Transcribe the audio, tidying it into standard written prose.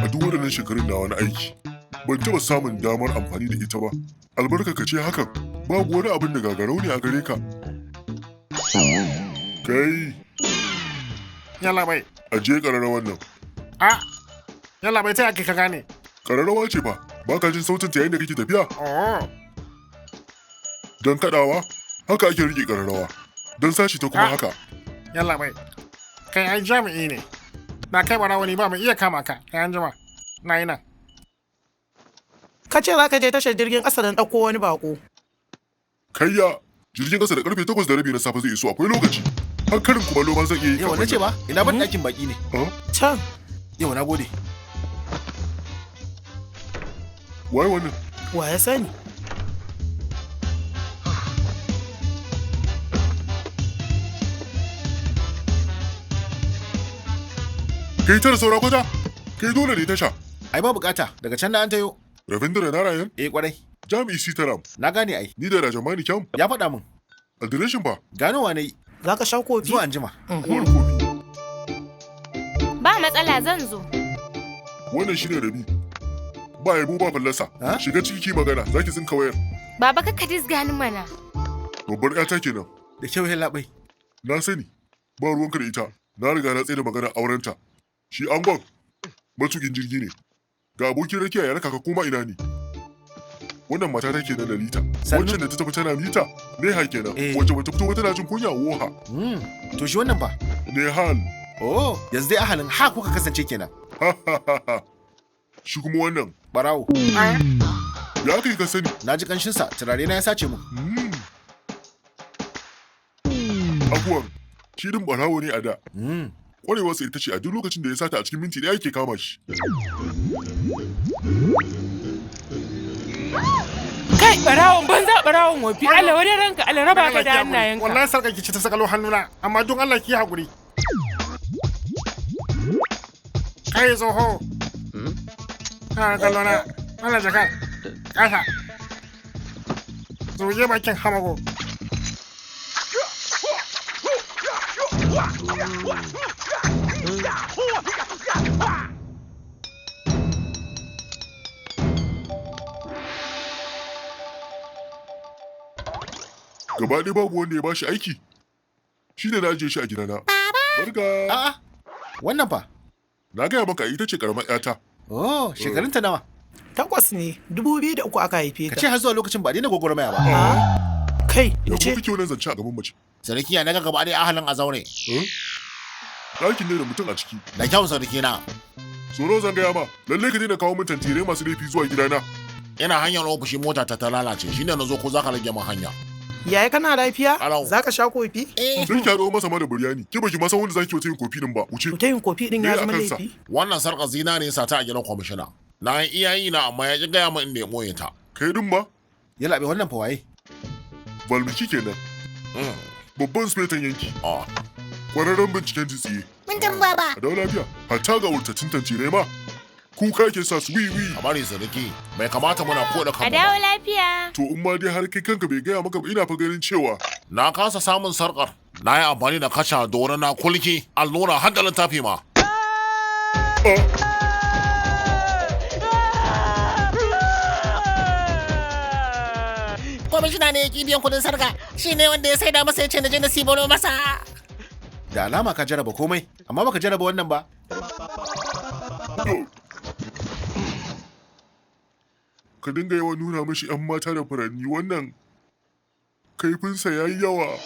A duk waɗannan shekarun na wani aiki, ban taɓa samun damar amfani da ita ba. Albarka ka ce hakan, babu wani abin da gagarau ne a gare ka. Kai, Yalla bai. ajiye ƙararrawar nan. A. Yalla bai, ta yake ka gane? Ƙararrawa ce fa, ba ka jin sautin ta yayin da kake tafiya? Oh. Don kaɗawa, haka ake riƙe ƙararrawa. Don sashi ta kuma Ah. haka. Yalla bai. Kai ai jami'i ne. Na kai bara wani ba mai iya kama ka. Kai an jima. Na yi nan. Ka ce za ka je tashar jirgin ƙasa don ɗauko wani bako. Kayya, jirgin ƙasa da karfe 8:30 na safe zai iso, akwai lokaci. Har karin kumallo ma zan iya yi Yawa, kafin na ce ba, ina ban ɗakin baki ne. nan. Ah, Can, Yawa, na gode. waye wannan? Wa ya sani? Kai tara saura kwata? Kai dole ne tasha. Ai ba bukata, daga can na an tayo. Ravindra Narayan, Eh kwarai, Jami'i Sitaram, na gane ai. ni da Rajamani Kyam, Ya faɗa min. adireshin ba, Ganowa na yi, Za ka sha kofi? zuwa anjima. uwar kofi. Ba matsala, zan zo. Wannan shine Rabi. Ba yabo ba fallasa. Ha? Shiga ciki ki magana, zaki tsinka wayar. Baba, kakka dizgani mana. Babbar ƴata kenan. Da kyau yalla bai. Na sani, ba ruwanka da ita. Na riga na tsaye da maganar aurenta. Shi angon matukin jirgi ne. Ga abokin rakiya ya raka ka koma ina ne. Wannan mata ta kenan, Lalita. Sannu. Wancan da ta tafi tana mita, Neha kenan. Eh. Wacce bata fito ba tana jin kunya, Woha. To shi wannan fa. Nehal. Oh, yanzu dai ahalin ha kuka kasance kenan. Ha ha ha ha. Shi kuma wannan, Barawo, ya kai ka sani. na ji kanshinsa, turare na ya sace mun. Abuwan, shi din barawo ne a da. Kwarewarsa ita ce a duk lokacin da ya sata a cikin minti ɗaya yake kama shi. Kai, barawon banza, barawon wofi. Allah wani ranka, Allah raba ka da Wallahi hannayenka. Wallahi sarkar ki ce ta sakalo hannuna, amma don Allah ki yi haƙuri. Kai tsoho. Kana kallo na. Wannan jakar. Kasa. Zuge bakin hamago. Gaba ɗaya babu wanda ya bashi aiki. Shi ne na ajiye shi a gidana. Barka. A'a, wannan fa. Na gaya maka ita ce karamar ƴata. Oh, shekarunta nawa? 8 ne, 2003 aka haife Ka ta. ce har zuwa lokacin ba a daina gwagwarmaya ba. Kai, Ya na ce, kuma kake wannan zance a gaban mace? Sarki, ya naga gaba ɗaya ahalin a zaure. Eh? Ɗakin ne da mutum a ciki. Da kyau, sarki na. Tsoro zan gaya ma, lallai ka daina kawo min tantirai masu laifi zuwa gidana. Ina hanyar ofishi mota ta ta lalace, shine na zo ko za ka rage min hanya. Yaya, kana lafiya? Alau. Za ka sha kofi? Sai ki haɗo masa ma da biryani. Ke baki ma san wanda zaki wata yin kofi din ba. Wuce. To ta yin kofi din Me ya a zama kansa? laifi? Wannan sarƙar zinare sata a gidan kwamishina. Na yi iyayi na amma ya ƙi gaya min inda ya ɓoye ta. Kai din ma, Yalla bai, wannan fa waye? Valmiki kenan. Babban sufetan yanki. Ah. Kwararren binciken tsiye. Mun tafi, baba. A dawo lafiya. Hatta ga wurtattun tantirai ma. Kuka ke sa su wiwi. Kamar sarki, bai kamata muna koda A kanmu dawo ba. lafiya. To in ma dai har kai kanka bai gaya maka ba, ina fa ganin cewa Na kasa samun sarƙar. Na yi amfani da kaca, dorina, kulki, allura har da littafi ma. Kwamishina ne ya ki biyan kuɗin sarka. Shi ne wanda ya saida masa ya ce na je na sibolo masa. Da alama ka jaraba komai, amma baka jaraba wannan ba. To. Ka dinga yawan nuna mishi 'yan mata da furanni, wannan kaifinsa ya yi yawa.